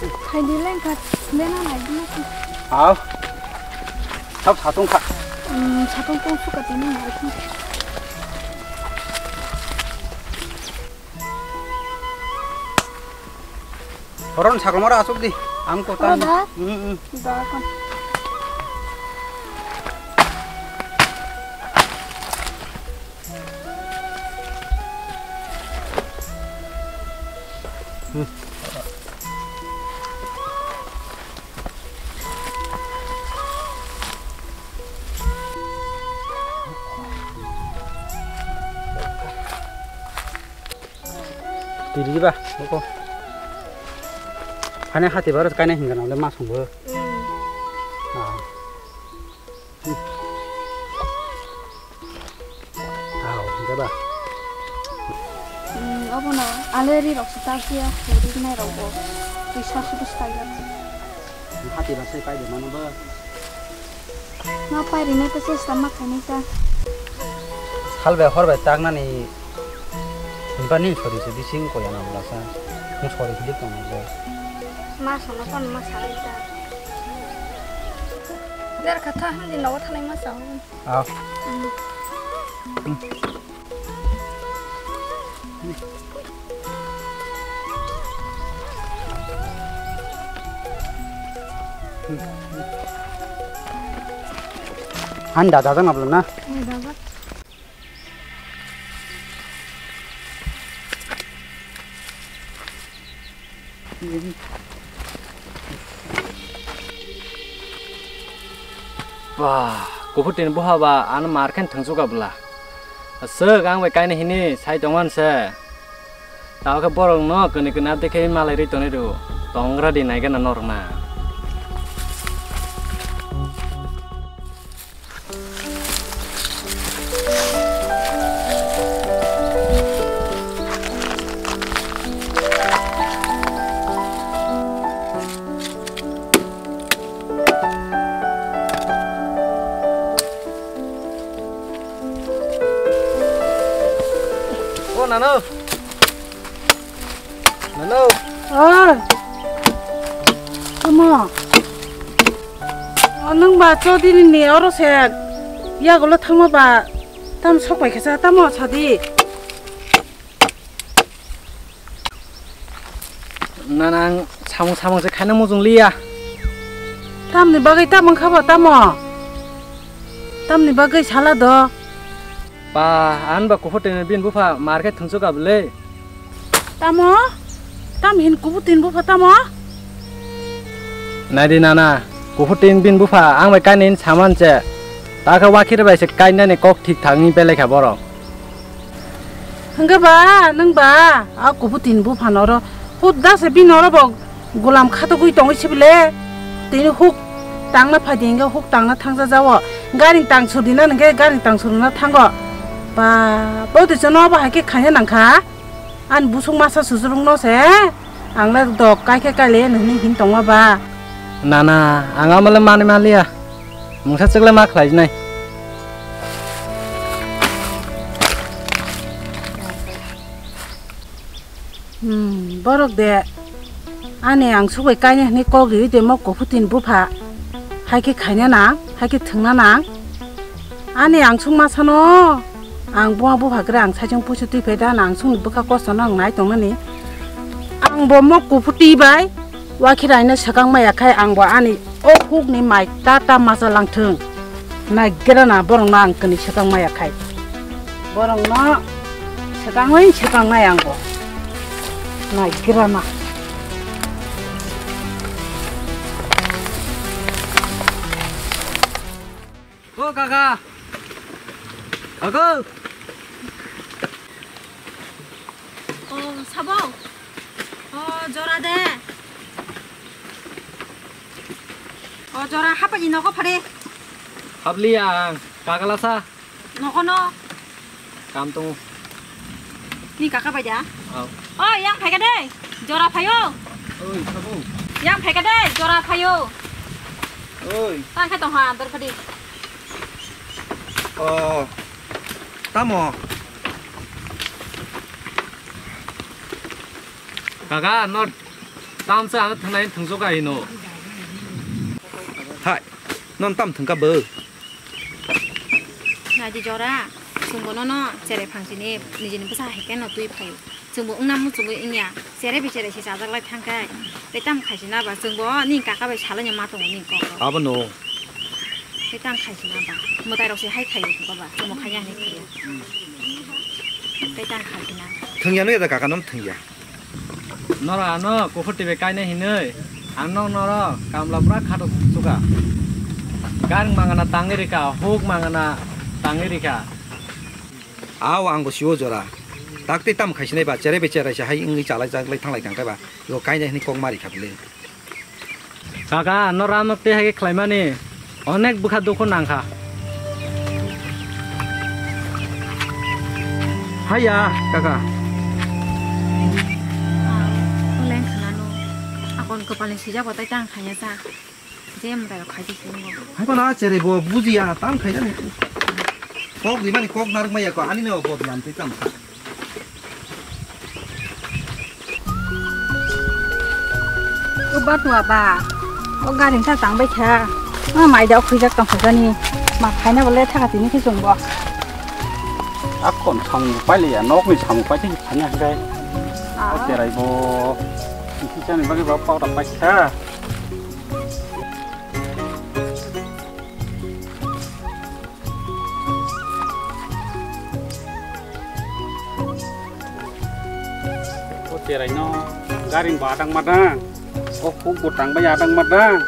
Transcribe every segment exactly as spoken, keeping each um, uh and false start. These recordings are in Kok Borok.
Hai di leng kha, bena nai di na. Aw. Sab satung kha. Hmm, satung tong suka tini nai. Horon saklomaro asuk di. Ang kota. Oro da? Hmm, hmm. Da kan. Tiri ba, boko. Phane hati baro kaina hinga na le ma songbo. Hmm. Ah. Hmm. Ah, hinga ba. Hmm, obo na, ale ri rok se tak ya, ri nai rok bo. Tui sa su bus ta ya. Hati ba sai pai de mano ba. Ma pai ri nai ta chesta ma khai nai ta. Sal bai hor bai tak nani. Hinba ni sori se bising ko yana bla sa. Mo sori hilik tong bo. Ma sono kon ma sa nai ta. Der kha tha hindi nogo thanai ma sa. Ah. Hmm. Handa dajak na bla na. Hmm, dajak. Bah, kuphur tini buha ba ano mar khe thwngsuka bwla. Aswk ang bai kainwi hini sai tongmani se. Tao khe borok no kwnwi kwnwi abdi khe malai rwi tonwi rw. Tongra di nai gana norok na. O nano. Hello. Ah. Tamo. O, nwng ba chodini ni oro se yagulo thangma ba tam sok pai khe sa tamo sadi. Nana ang samung samung se khaina mujung liya. Tamni bagwi tamo wngkha ba tamo? Tamni bagwi sala do. Pa, ang ba kuphur tini bini bupha mar khe thwngchuk abwle. Tamo? Tam hin kubu tin bupha tamo? Naidi nana, kubu tin bin bupha ang bai kainwi saman se. Ta khe wakhir bai se kainani kok thik thangni belai kha borok. Hwnkhe ba, nwng ba, a kubu tin bupha noro hut da se bin oro bo gulam khatogwi tongwi sibile. Tini huk tangna phaidi hwnkhe huk tangna thangja jao. Gari tang sudina hwnkhe gari tang sudina thango. Ba, bo twi chwngno bo hai khe khaina nangkha. Ani busuk masa susurungno se, ang le dok kai khe kai le nini hin tongma ba. Nana, ang ama le mani maliya. Mungsa chwk le ma khlai nai. Hmm, borok de. Ani ang subai kainwi hwnwi kok riwi de mo kuphur tin bupha. Hai khe khaina nang, hai khe thwngna nang. Ani ang sung ma sano, ang buma bupha kre ang saichung puisu twi phai da, ang sung bwkha kosto no ang nai tong nani. Ang bo mo kuphur twi bai, wakhir aino swkang maya khai ang bo ani o huk ni mai ta ta ma cha lang thung. Naigra na borok no ang kwnwi swkang maya khai. Borok no swkang oi swkang nai ang bo. Naigra na. O kaka. Kaka. O sabo. O jora de. O jora hapa ni nogo phare. Habliya ang kakalasa. Nogo no. Kam tongo. Ni kaka bai da? Aw. Oi, yang phaika de. Jora phaio. Oi, sabo. Yang phaika de, jora phaio. Oi. Ta khe tong ha, dor phadi. O. Tamo. Kaka, not. Tamsa ano thangnai thwngsoka hino. Hai, non tam thwngka bo? Naidi jora, chwngbo nono cherai phangsini nijini bwsa hai khe no twi phaio. Chwngbo wngna muchungwi wngya, cherai bai cherai se chajaklai thangkhai. Tei tamo khaisina ba chwngbo nini kaka bai salaino ma tongo nini kok. Abono. Tei tamo khaisina ba. Mwtai rok se hai khaio ba. Chwngbo khaiya hinwi khaio. Tei tamo khaisina. Thwngya no ya da kaka no thwngya. Nora ano kuphur twi bai kaina hinwi. Ang nok noro kamla pura khato suka. Garing mangana tangwi rika, huk mangana tangwi rika. Aw ang bo siwo jora. Tak tei tam khaisinai ba, cherai bai cherai se hai wngwi chalai chaklai thanglai tangkhai ba. Yo kaina hinwi kok mari kha bile. Kaka, no ram nok tei hai khe khlaimani onek bwkha dukhu nangkha. Haiya, kaka. Oleng khnanu. Akon kwpalni swijak bo tai tang khanya ta. Je mwtai rok khai di sini bo. Hai kono cherai bo bujiya, tam khaijani. Kok rimani kok narwk maya ko, ani no bodlam tei tam kha. O batua ba, o gari sa tang bai kha. Ma mai da khwijak tong kha jani. Ma phaina bole thaka tini khe chwng bo. Akon samung pai le ya, nok ni samung pai tei phanya hwnkhe. Ah. O cherai bo. Kisa ni bagwi ba powder pai kha. O cherai no garing bo adang madang, o huk bo tang bai adang madang.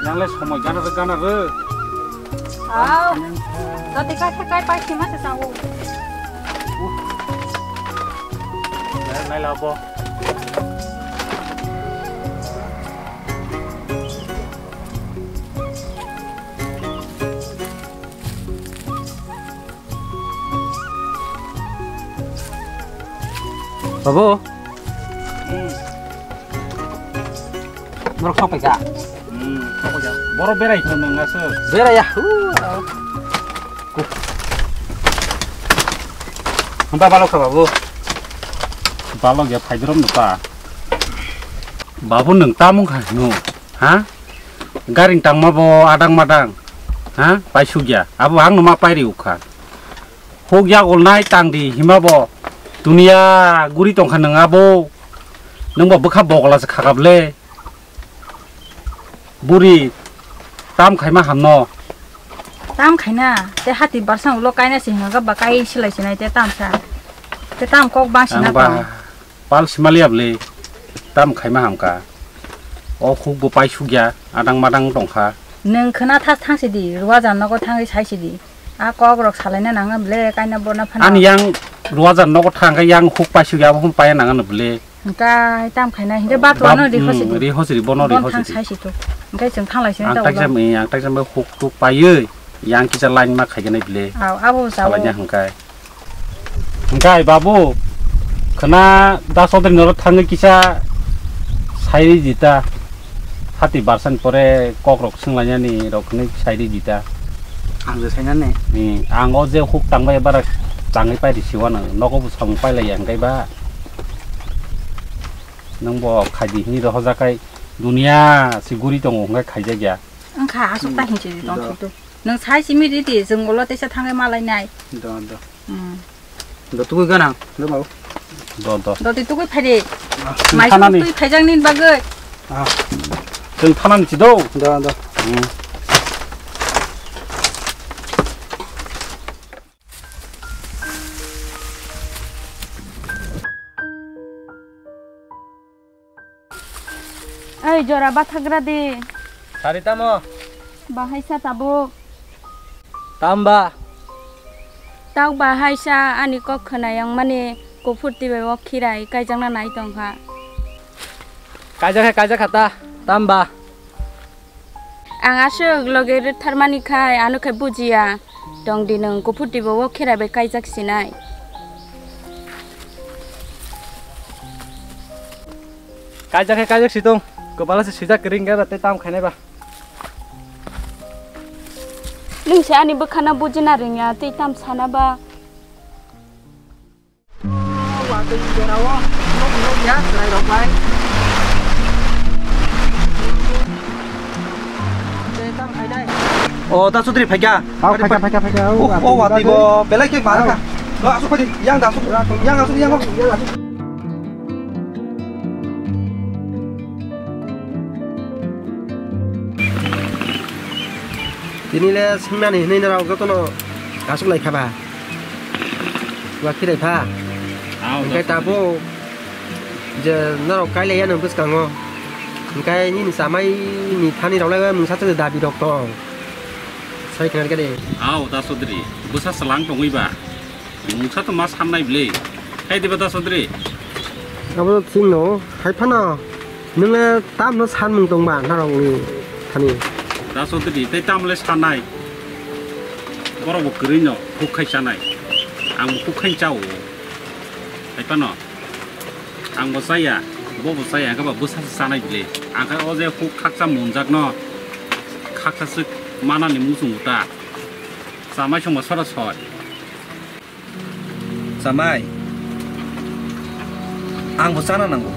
Yang le somoi gana re, gana re. Au. Jati kai kai pai sima se sao. Nai la bo. Babu. Hmm. Borok sok paikha. Hmm, sok paikha. Borok berai kho nang naso. Berai ya. Hu. Hamba balok kha babu. Balok ya phaidrom no pa. Babu nwng tamung kha no. Ha? Garing tangma bo adang madang. Ha? Paisukya. Abo ang no ma pairi ukha. Huk yagolnai tang di hima bo. Dunia guri tongkha nwng abo. Nwng bo bwkha bogla se khakap le. Buri tam khaima hamno. Tam khaina. Te hati barsa ulo kaina se hinga ba kai silai sinai te tam sa. Te tam kok bang sina ba. Pal simaliya bwle tam khaima hamkha. O khuk bo paisukya, adang madang tongkha. Nwng khwna thas thang sidi, Ruajan nogo thangwi sai sidi. A kok rok salaina nangna bwle kaina borna phano. Ani yang Ruajan nogo thangkha yang khuk paisukya abo phano paya nangna bwle. Hwnkhe tam khaina hwnkhe batuano riho sidi. Riho sidi, bono riho sidi. Sai situ. Hwnkhe chwng thanglai sini. Ang takjam, ang takjam khuk tuk paiwi yang kisa line ma khaiganai bwle. Aw, abo salaina hwnkhe. Hwnkhe babu, khwna da sodri noro thangwi kisa sairi jita. Hati barsan pore kok rok swnglainani rok hwnwi sairi jita. Ang je sainani? Hmm, ang o je huk tangbai bara tangwi paidi siwano, nogo bo samung pailaiya hwnkhe ba. Nwng bo khaidi hwnwi rohojakai dunia si guri tongo hwnkhe khaijakya. Wngkha aswk ta hinwi tong thik do. Nwng sai simi ridi, chwng ulo teisa thangwi malainai. Do, do. Hmm. Do tugui gana, do babu. Do, do. Do twi tugui phaidi. Ah, mai thanani. Twi phaijak nini bagwi. Ah. Chwng thanani si do. Do, do. Hmm. Ei, jora bathagra di. Sari tamo? Bahai sa tabuk. Tamba? Tabuk bahai sa ani kok khwnayang mani kuphur twi bai o khirai kaijakna nai tongkha. Kaijak khe kaijak kha ta, tamba? Ang aswk logi rwktharmani khai ano khe bujiya. Tongdi nwng kuphur twi bo o khirai bai kaijak sinai. Kaijak khe kaijak si tong. Kwbala se swijak kwrwi wngkha ba tei tam khainai ba. Nwng se ani bwkhano bujina rwngya tei tam sana ba. O, ta sutri phaikha. Oh, phaikha, phaikha, phaikha. Oh, oh, wati bo, belai khe mara kha. Oh, asuk phaidi, yang da asuk, yang asuk, yang asuk. Tini le swngnani hinwi norok jotono asuk lai kha ba. Wa khirai pha. Hwnkhe tabuk je norok kailaiya nwng bwskango. Hwnkhe nini chamai ni thani rok lai mungsa dabi rok tong. Sai khna khe de. Ao, da sodri. Bwsa swlang tongwi ba. Mungsa to ma sannai bwle. Hai diba da sodri. Abo thik no, hai phano. Nwng le tamno sanmung tongba norokni thani? Da sodri, tei tamle sanai. Borok bo kwrwi no, huk khai chanai. Ang bo huk khai chao. Hai phano. Ang bo chaya, bo bo chaya, hwnkhe ba bwsa se chanai bwle. Ang khe o je huk khaksa munjak no, khaksa se manani muchungo ta. Chamai songba sora soi. Chamai, ang bo chana nango.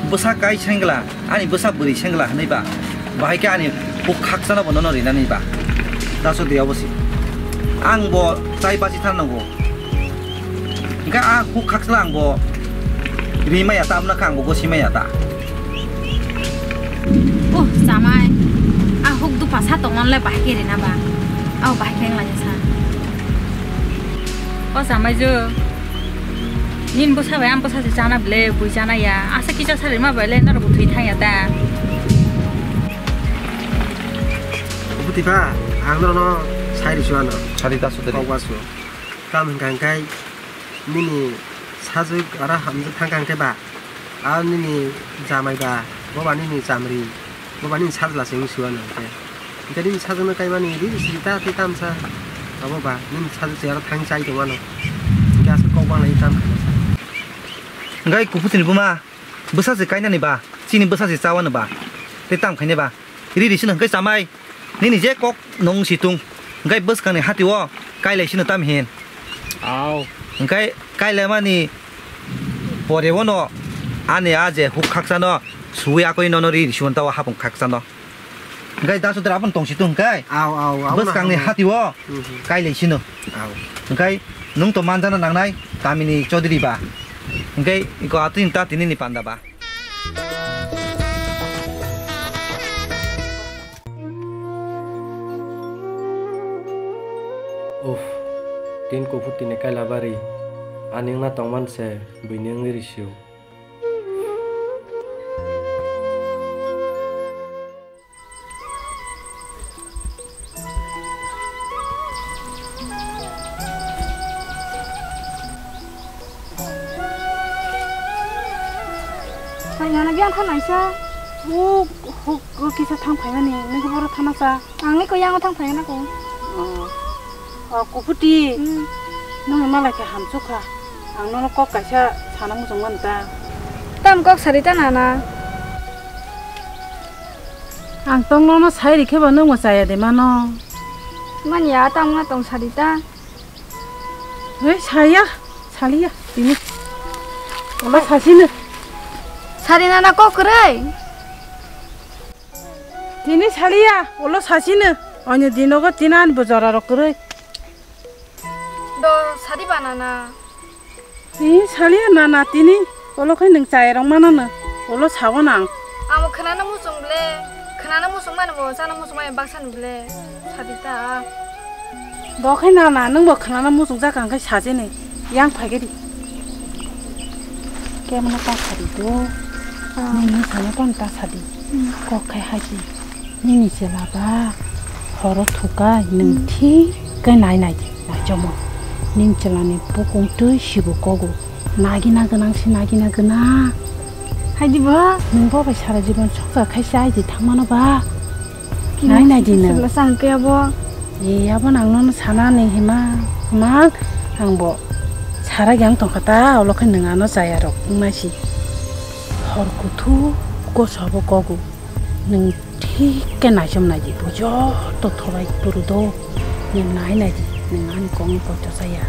Bwsa kai sengla, ani bwsa bwrwi sengla hwnwi ba, bahai khe ani huk khakchano bo nono rinani ba. Da sodri obo se. Ang bo chai bachi thang nango. Hwnkhe a huk khakchla ang bo ri maya ta, amno kha ang bo gosi maya ta. Oh, chamai. A huk dupha sa tongmani le bahai khe rina ba. Ao bahai khe wng lai sa. O chamai jo. Nin bwsa bai ang bwsa se chana bwle, bui chana ya. Asa kisa sa rima bai le norok bo thwi thang ya ta. Buti ba, ang norok no sai ri suano. Sari ta sudari. Kok ba su. Tam hwnkha hwnkhe nini sajwk aro hamjwk thangkha hwnkhe ba, a nini jamai ba, bo ba nini chamri, bo ba nini sajla se wng suano hwnkhe. Hwnkhe nini sajwkno kaimani riri siri ta tei tamsa abo ba nini sajwk se aro thang chai tongmano. Hwnkhe aswk kok banglai tam khainasa. Hwnkhe kuphutini buma bwsa se kainani ba, chini bwsa se chawano ba, tei tam khainai ba. Riri sino hwnkhe chamai. Nini je kok nung si tung. Hwnkhe bwskangni hati o kailai sino tam hin. Au. Hwnkhe kailaimani pore o no ani a je huk khaksa no suwi akoi nono ri risuon ta o hapung khaksa no. Hwnkhe da sudra abon tong si tung hwnkhe. Au, au, au, bwskangni hati o kailai sino. Au. Hwnkhe nung to manjana nangnai kamini chodri ba. Hwnkhe iko atwini ta tini ni panda ba. Uff, tin kuphur tini kaila bari, ani wngna tongman se buini wngwi rw sio. Hai nana biang tha naisa. O huk kisa thang phaimani nini boro thana sa. Ang ni ko yang thang phaimani ko. O kuputi. Hmm. Nung malai khe hamsuk kha. Ang nono kok kaisa sana muchung man ta. Tam kok sari ta nana. Ang tong nono sai rikhe ba nung mo chaya de mano. Mani ya tam na tong sari ta. Hei, saya, saliya, tini. Ola sasino. Sari nana kok kwrwi. Tini saliya, ola sasino. Onyo dinogo tinan bo jora rok kwrwi. Do sari ba nana. Tini saliya nana tini. Olo khai nwng chaya rok manano. Olo sawo nang. Amo khwnana muchung ble. Khwnana muchung mani bo chana muchung mani baksa ni ble. Sadi ta. Bo khai nana nwng bo khwnana muchung jak ang khai sajeni. Yang phai gedi. Kemana ta sadi do. Nwng ni sana ton ta sadi. Kok khai haji. Nini chwla ba horo thukai nwng thik khe nai nai di, naichomwi. Nini chwlani bukung twi sibo kogo. Nagina gwnang se nagina gwnang. Hai di ba? Nwng bo bai sara jibon songsa khai chai di thangmano ba? Nai nai di nwng. Chwla chang khe abo. E abo nang nono sana ni hima. Mang ang bo sara yang tongkha ta, olo khe nwng ano chaya rok wngma si. Hor kuthuk koso abo kogo. Nwng thik khe naichom nai di, bo joto thobai phuru do. Nwng nai nai di, nwng ani kok ni poito chaya.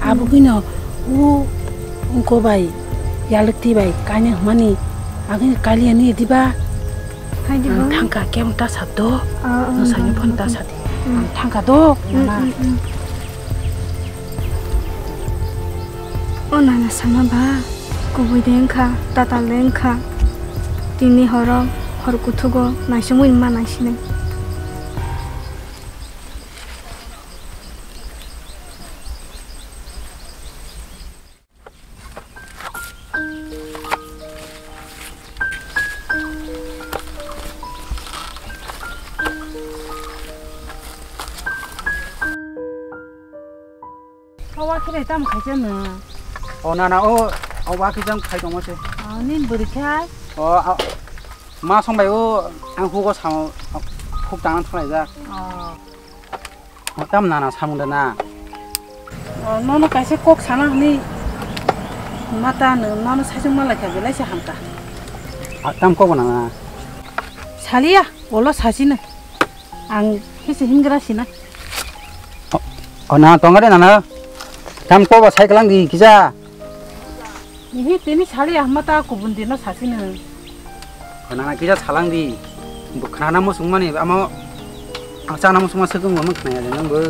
Abo gino o Wngko bai, yalwkti bai, kainwi hwnmani, agini kaliya nwi diba? Hai di Ang bo. Thangka, kebo ta sat do. Ah, ang No saino thangka phone ta do. Sat di. Hmm. Ang thangka do, Hmm, nana. Hmm, hmm. O nana sama ba, kubui de wngkha, tatal de wngkha. Tini horo, hor kuthugo, naisingwi ma naisinai. O wa khe bai tamo khaisa no? O nana, o, o wa khe jang khai tongma se. O, nini bwrwi khai? O, a, ma song bai o, ang hugo samo, huk tang thalaijak. O. O, tam nana samung da na. O, nono kaisa kok sana hwnwi mata no, nono saichung ma laikha belai se hamkha. A, tam kok nana. Saliya, olo sasino. Ang khe se hingra sina. O, o, na tonga de nana. Tam kok ba sai kalang di kisa. Ihi, tini sali ahma ta kubun dino sasino. Nana kisa salang di. Bo khnana muchung mani amo ang chana muchung ma swkang bo khna ya nang bo.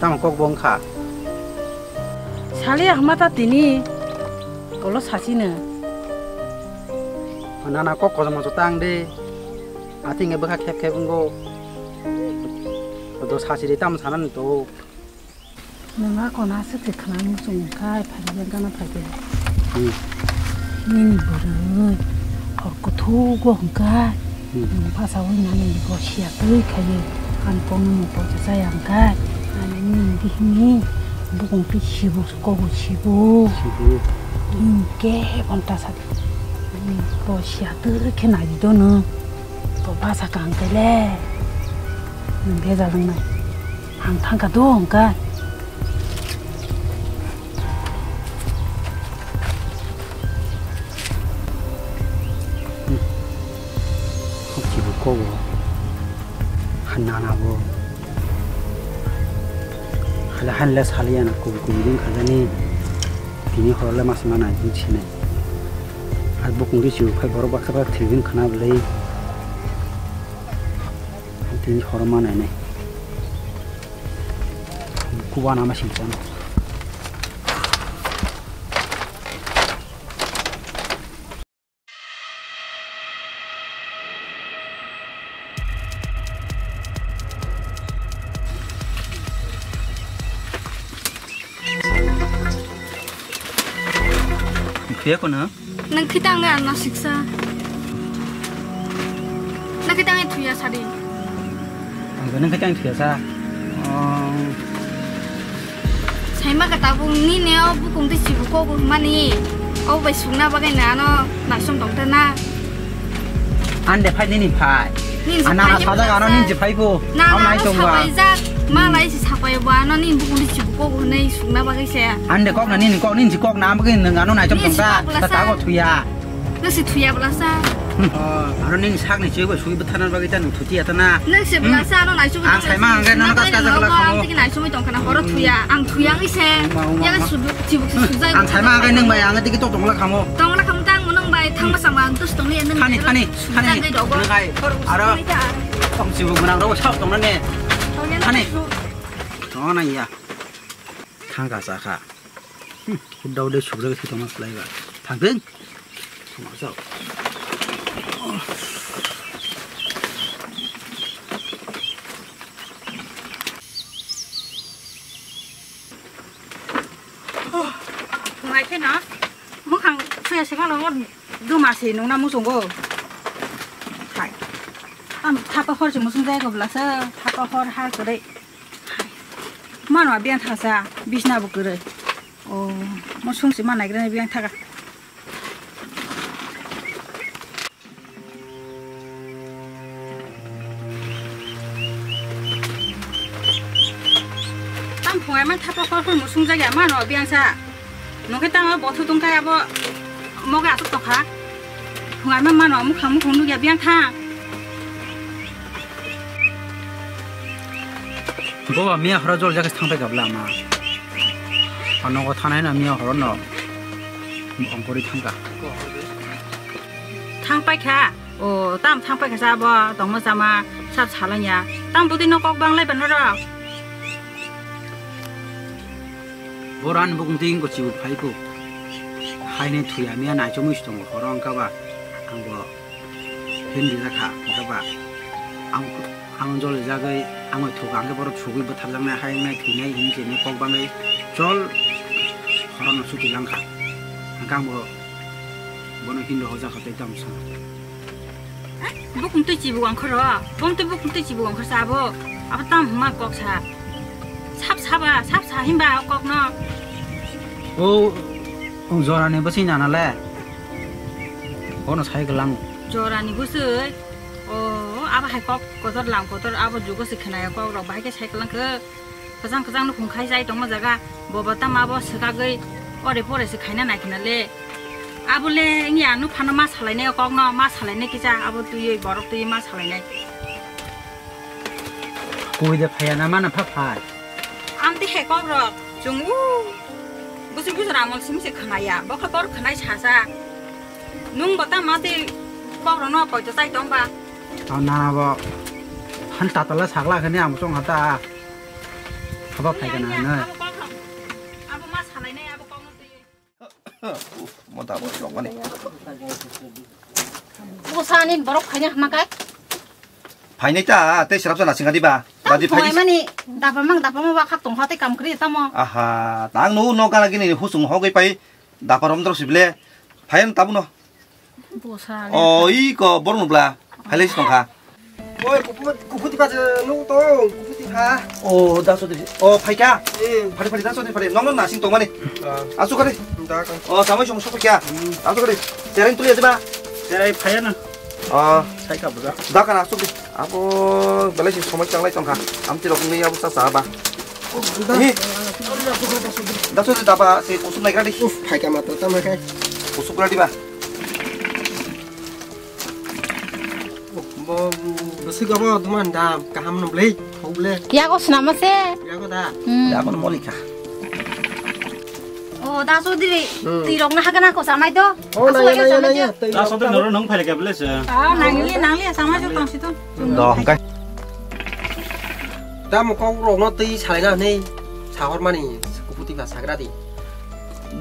Tamo kok bo wngkha. Sali ahma ta tini kolo sasino. Nana kok kojomo jota ang de. Ating e bwkha khep khep wngo. Do sasi de tamo sanani to. Nwng a kona aswk se khwnani muchung khai phaikhe gana phaikhe. Hmm. Nini bwrwi hor kuthugo hwnkhai. Hmm. Nwng bwsao nani bo siya twi khaiwi ani kokno nwng poito chaya hwnkhai. Ani nini bihikni bukung twi sibu kobo sibu. Sibu. Nwng kebo ta sadi. Ani bo siya twi khe naidi do nwng. Bo bwsa kaham khe le. Nwng bejal wngnai. Ang thangkha do hwnkhai. Hokchibo kobo. Hanana bo. Hala hanle saliya na kubu kubu din khajani. Tini horle mas mana din sine. Ar bukung di chibu phai borok baksa ba thigin khana bwlai. Tini horo ma nainai. Kuba nama singchano. Thuya kono? Nang khitang ngai anna siksa. Nang khitang ngai thuya sadi. Ang nang khitang thuya sa. Oh. Saima ka tabung ni ne o bukung tei chibu kogu mani. O bai sungna bagai na ano naisong tongta na. Ande phai nini phai. Nini Ana phai. Sajak ano nini phai bo. Na, Ang na, nai no tong ba. Sapai jak. Ma lai si sapai bo ano nini bukung tei chibu kogu nei sungna bagai se. Ande kok na nini kok nini kok na bagai nang ano naisong tongta. Nini si kok bwla sa. Tago thuya. Nang si thuya bwla sa. Hmm. Oh, aro nini sakni chwi bo swi bwtharna bagwi ta nung thuti ya ta na. Nang si bwla sa, ano naichugwi Ang tongwi saima ang khe nono nang kas kas nang kala ang khamo. Tiki naichugwi tongkhana horo thuya. Ang thuya ang ise. Uma, uma, Yaga uma. Sudu, chibuk si sujai Ang saima ang khe nung bai ang tiki to tongla khamo. Tongla khamo tang nung bai thangma sama ang tus tongli nung. Thani, thani, thani. Sujai dogo. Nung kai. Horo Aro. Sujai ta. Tong chibuk gwnang ro sao tongna ne. Tongya Thani. Su. Tongna ya. Thangka chakha. Hmm, hudda hudda subjak se tongma slai ba. Thangtheng. Tongma chao. Ngai khe na. Mukhang suya se galo duma se nungna muchungo. Hai. Am thapa hor se muchung jai go blasa. Thapa hor ha kore. Mano abiang thasa bisna bo kwrwi. O, mo sung si manai grani biang thaga. Tam phungai man thapa khol khol mo sung jagya mano biang sa. Nokhe tamo bothu tongkai abo moga asuk tokha. Phungai man mano mukhang mukhang nugya biang tha. Boba miya hora jol jaga thangpai gabla ma. Nogo thanai na miya horo no. Ongkori thangka. Thang paikha. O, tam thang paikha sa bo, tongma chama, sab salanya. Tam budi no kok banglai bano rok. Boran bukung ting ko chibu phaiku. Haine thuya miya nai chomui stongo horo angka ba. Angbo. Hindi jakha, angka ba. Ang, ang jole jagoi, ang oi thuka angke borok sugui bwtharjaknai, hai wngnai, thwinai, hini se kok bangai, chol, khorokno suti langkha. Angkhe angbo bono hindi hojakha tei tamo sa. Bukung twi chibu angkhoro, bong twi bukung twi chibu angkhor sa abo, abo tam hwnma kok sa. Sap saba, sap sa himba o kokno. O, o jorani bwswi nana le. Bono sai kwlang. Jorani bwswi. O, abo hai kok kotor lam kotor abo jugo se khwnaya kok rok bahai khe sai kwlang khe. Kwchang kwchang nukhung khai chai tongma jaga. Bobo tamo abo swkagwi ore pore se khaina nai khna le. Abo le wngya nuphano ma salainai o kokno ma salainai kisa abo twiwi borok twiwi ma salainai. Koi de phaya na mana pha phai. Amte he kok rok chung u. Bwswk bwswk amol simi se khwnaya. Bokha kor khwnai sasa. Nung bo ta mati kok rok no poito chai tong ba. Ang nana bo han tatala sakla khani ang chong hata. Haba phai kana na. Abo kok rok. Abo ma salai nai abo kok no twi. Uf, mo da bo rok mani. Bwsani borok phaina hama kai. Phainai ta, tei srapsa nasing kha diba? Dadi phai. Mani dapa mang dapa ma ba khak tong ha tei kam kri tamo. Aha, tang no no kana gini husung hogoi pai dapa rom drop sible. Phayan tabuno. Bwsa le. O, i ko borok nubla. Phailai si tongkha. Oi, kupu-, kuputi pha je nuk tong, kuputi pha. O, da sodri. O, phaikha. Eh. Phari, phari, da sodri, phari. Nong, nong nasing tongmani. Ah. Asuk kari. Da kan. O, samai song sok kya. Hmm. Asuk kari. Tereng tuli aja ba. Tereng phaya na. O. Sai ka buja. Da kan asuk di. Abo belai si somai changlai tongkha. Amti rok ni abo sa sa ba. Da. Ni. Da sodri da ba, si kusum nai kadi. Uf, phaikha ma to, tamo kai. Kusum kadi ba. Bo, bwswk abo duman da, kaham no blei, hok le. Yago swnama se. Yago da. Hmm. Yago no molikha. O, da Chaudhary, hmm, twi rok na hagana ko samai do. O, asu naya, lagi naya, samai naya, do. Twi rok. Da Chaudhary noro nang phaile ka blei se. Ah, nangli, nangli samai do tong si to. Do, hongkai. Da mo kok rok no twi salai na nei, sahor mani, kuputi ba sagra di.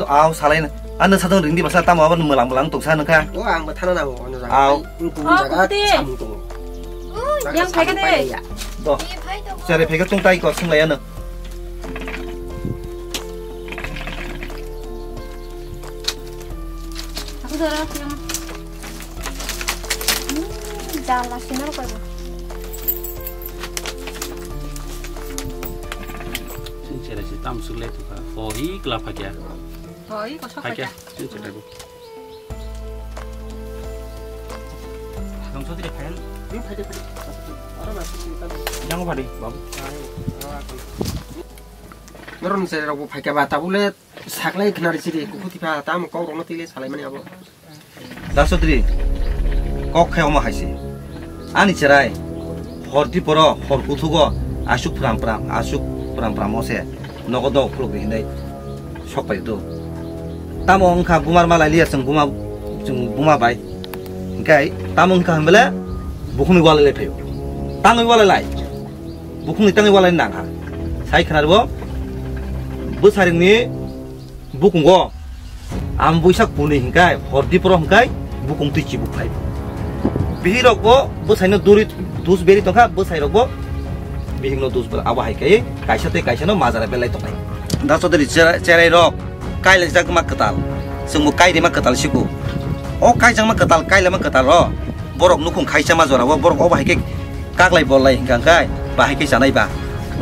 Do, aw, salai na. Ano sadong ring di basa tamo aban melang melang toksa nangkha. O, ang bo thana nango, ano jaga. Aw. Ang kubun jaga samung tongo. Ui, yang phaikha de. Do. Chere phaikha tung tai ko sung lai ano. Aku dora yang. Hmm, jala sinar ko. Chere si tam suk le tu ka. Fo hi kla phakya. Oi, kosok phakya. Phakya. Chin chin lagu. Dong sotri phakya. Yang phakya, phakya. Aro na sotri ta. Yang phadi, babu. Noron se rok phakya ba tabule saklai khnari siri kukuti pha tam kok rokno tile salai mani abo. Da Chaudhary, kok khe omo hai se. Ani cherai, hor di poro, hor kuthugo, asuk pram pram, asuk pram pram o se, nogo dok khuluk di hinai sok pai do. Tamo wngkha bumar malai liya chwng buma, chwng buma bai. Hinkhe tamo wngkha hwnbele bukhungni walai lai phaio. Tangwi walai lai. Bukhungni tangwi walai nangkha. Sai khwnarbo bwsarikni Bukungo, ang buisak puni hingkai, hor dipro hingkai, bukung twi chibuk phai. Bihirokbo bwsaino duri dus beri tongkha, bwsairokbo bihikno dus bera. Abo hai kai kaisa tei kaisano majra belai tongnai. Da Chaudhary cherai, cherai rok kailaijak ma kwtal, chwngbo kairima kwtal siku. O kaijakma kwtal, kailama kwtal ro. Borok nukhung khaisa ma jora o, borok obo hai khe kaklai bollai hingka hingkai, bahai khe chanai ba.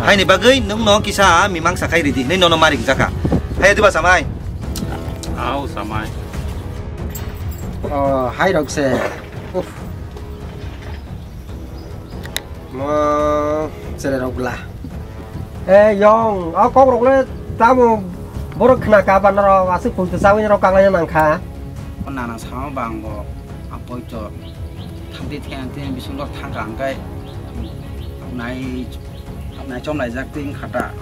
Haini bagwi nwng no kisa mimang sakhai ridi hinwi nono mari jakha. Hai diba samai? Au samai. O, hai rok se. Uff. Mo chere rok bla. E yong, o kok rok le tamo borok khna ka ba norok aswk pul twi chawi norok kaklai nang kha. O nana sama bang bo apoi to thamti theng teng bising lok thang kha angkai nai nai chom lai jak ting khata.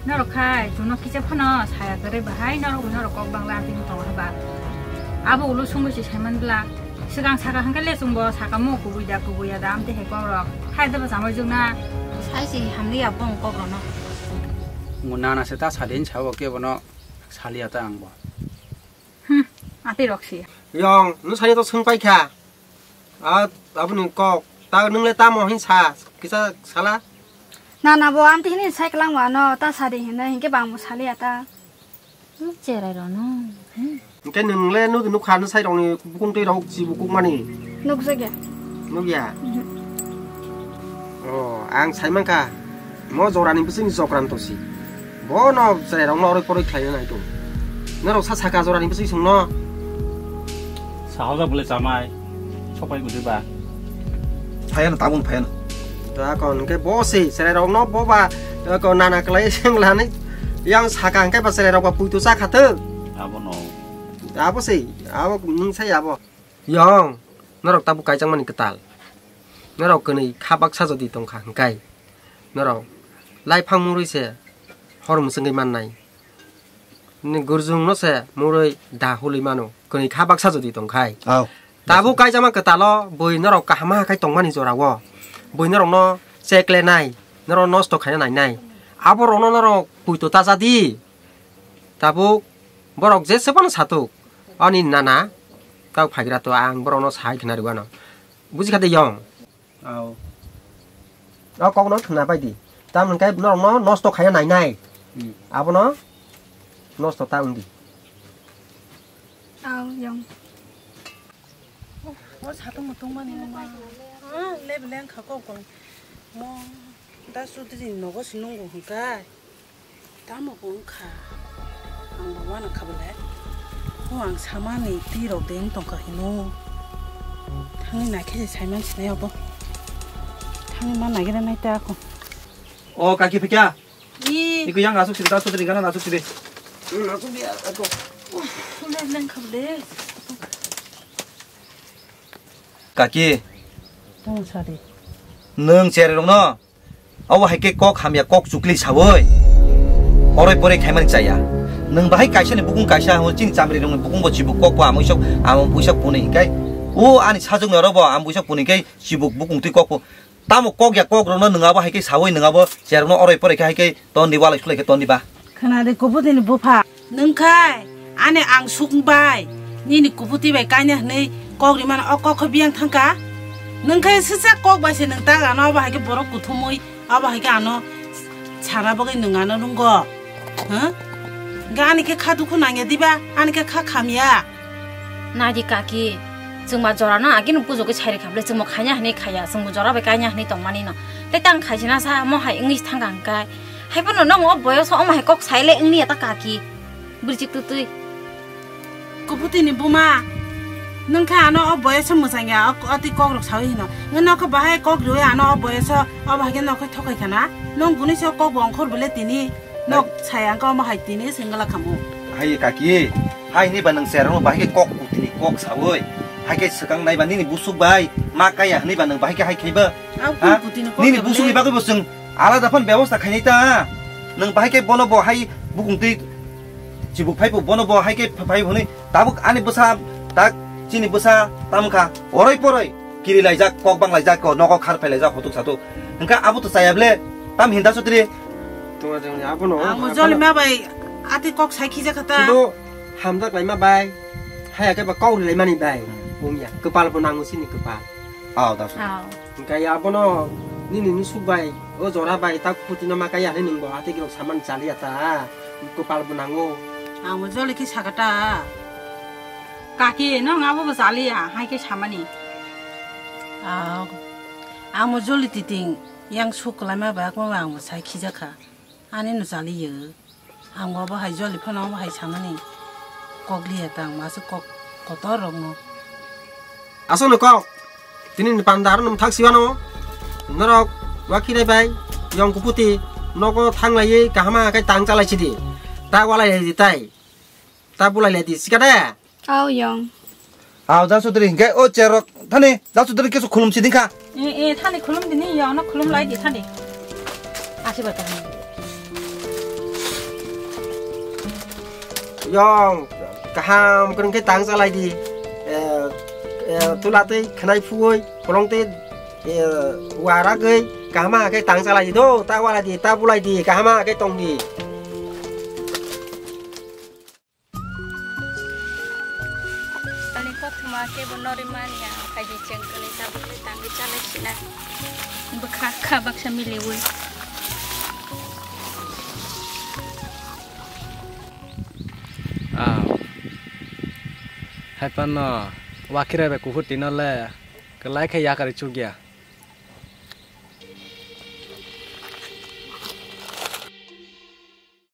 Norok khai, chwngno kisa phano saya kwrwi bahai, norok bo norok kok bangla amtwi wng tongo haba. Abo ulo sungwi se saiman bla. Swkang saka hwnkhe le chwngbo saka mo kubui da, kubui ya da, amtwi hai kok rok. Khai da ba chamai jwk na. Sai se hamli ya bong kok rok no. Mo nana se ta sadin sawo ke bono saliya ta ang bo. Hmm, ati rok si. Yong, nung sani to swng pai kha. A, aboni kok. Ta nung le tamo hin sa, kisa sala? Na, na, bo amtwi hini sai kwlangma no, ta sadi hino, hinkhe bangmo saliya ta. Nung cherai rok no. Hmm. Hinkhe nung le nuk, nuk kha no sai rok ni bukung twi rok si bukung mani. Nukjakya. Nukya? Mhm. Oh, ang sai mankha, mo jorani bising jokran to si. Bono cherai rok no oroi poroi khlai nai to. Norok sa saka jorani bising sung no. Sahajak bole chamai, sopai gudi ba. Phayano tabung phayano. To akon ke bo se, cherai rok no bo ba, to ko nana klai seng lani. Yang saka hwnkhe ba cherai rok ba puitu cha kha to. Abo no. Abo se, abo nung sai abo. Yong, norok tabuk kaijakmani kwtal. Norok kwnwi kha baksa jodi tongkha hwnkhe, norok laiphang murui se hor mwswngwi mannai. Ni gurjung no se murui da hului mano, kwnwi kha baksa jodi tongkhai. Au. Tabuk kaijakma kwtalo bui norok kaham ma khai tongmani jorao. Bui norok no cheklenai, norok nosto khaina nainai. Abo rok no norok puito ta jadi. Tabuk borok jese phano satuk, ani nana tau phaigra to ang borokno sai khna rwano. Buji kha de yong? Au. O kok no khna pai di. Tam hwn kai norok no nosto khaya nai nai. Hmm. Abono nosto ta wng di. Au yong. O satung mutung mani ma. Ah, le beleng kha kok kong. Mo da sudri nogo sinung go hwngkai. Tamo bo wngkha? Ang bo uanw kha bwle. O ang samani twi rok de wng tongkha hino. Thangwi naikhe se saiman sinai obo. Thangwi ma naigra nai ta ako. O kaki phikya? Ni. Iko yang asuk sibita asuk sibita asuk sibita. Asuk sibita ako. Ule nang kha bwle. Kaki. Tamo sadi. Nwng cherai rok no. Obo hai khe kok hamya kok chukli sawi. Oroi poroi khaimani chaya. Nwng bahai kaisa ni bukung kaisa hwnwi chini chamri rokni bukung bo chibuk kok bo amo isok amo buisak puni hinkhe. O ani sajwk ni oro bo amo buisak puni hinkhe chibuk bukung twi kok bo. Tamo kok ya kok rokno nwng abo hai khe sawi nwng abo cherokno oroi poroi khe hai khe ton di walai sulai khe ton di ba. Khna de kubutini bupha. Nwng khai ani ang suk bai nini kubuti bai kaina hwnwi kok rimano o kok khe biyang thangkha. Nwng khai sisa kok bai se nwng tak ano abo hai khe borok kuthumwi abo hai khe ano sana bagwi nwng ano nungo. Huh? Ga ani khe kha dukhu nangya diba ani khe kha khamya. Naidi kaki, chwngma jorano agini bujogwi sairi kha bwle, chwngbo khaiya hwnwi khaiya, chwngbo jora bai kaiya hwnwi tongmani no. Tei tang khaisina sa, mo hai wngwi thangkha hwnkhe. Haiphano nang o boyoso omo hai kok saile wngya ta kaki. Bwrwi chik twtwi. Kubutini buma, nwng khe ano o boyoso mwchangya, o, o twi kok rok sawi hino. Nwng nokho bahai kok riwi ano o boyoso, o bahai khe nokho thokai khana. Nwng buni se kok bo ongkhor bwle tini. Nok saya wngkha omo hai tini swngla khamu. Hai kaki, hai ni ba nwng cherang bahai khe kok kutini kok sawi. Hai khe swkang nai ba nini busuk bai ma kaya hwnwi ba nwng bahai khe hai khaiba. Ang ha? Kutini kok nini ya busuk ni bole? Bagwi bo chwng alada phan bebosta khainai ta. Nwng bahai khe bono bo hai bukung twi chibuk phai bo bono bo hai khe phai hwnwi tabuk ani bwsa tak chini bwsa tamkha oroi poroi. Kiri laijak, kok bang laijak, ko nogo khar phai laijak, hotuk satuk. Hwnkha abo to chaya ble, tam hinda sutri. Tunga jang abo no. Ang joli ma bai, ati kok sai khija khata. Sudo hamjak lai ma bai. Haya khe ba kok ri lai mani bai. Bumya, kwpal bo nango sini kwpal. Aw, da sutri. Aw. Hwnkha ya abo no, nini nusuk bai, o jora bai, tak puti no ma kaya hwnwi nwng bo ati khe saman chaliya ta. Kwpal bo nango. Ang joli khe sakata. Kaki, nwng abo bo chaliya, hai khe samani. Ah, ang bo joli titing, yang suk kwlaima bai, akma bai ang bo sai khijakha. Ani no chaliyo. Ang bo abo hai joli phano abo hai samani. Kok liya ta ang bo aswk kok kotor rok no. Aswk no kok. Tini ni panda aro nwng thak siwano. Norok wakhi nai bai, yong kuputi, nogo thang lai kahama kai tang chalai sidi. Ta walai lai di tai. Ta bulai lai di, sika de? Aw, yong. Aw, ja sudri, hingke o cherok, thani, ja sudri kesu khulum si dingkha. E, e, thani khulum dini, yong no khulum lai di, thani. Asi ba thani. Yong, kaham kwrwng khe tang chalai di. Eh, eh, tula tei khwnai phuwi, kolong tei, eh, wa ragwi kaham khe tang chalai di do, ta walai di, ta bulai di, kaham khe tong di. Ani kothoma khe bo nori mani ang khai di cheng kwlai tabuk le tangwi chalai sina. Bwkha kha baksa miliwi. Ah. Hai phano wakira bai kuhur tino le kwlai khe yakari chukya.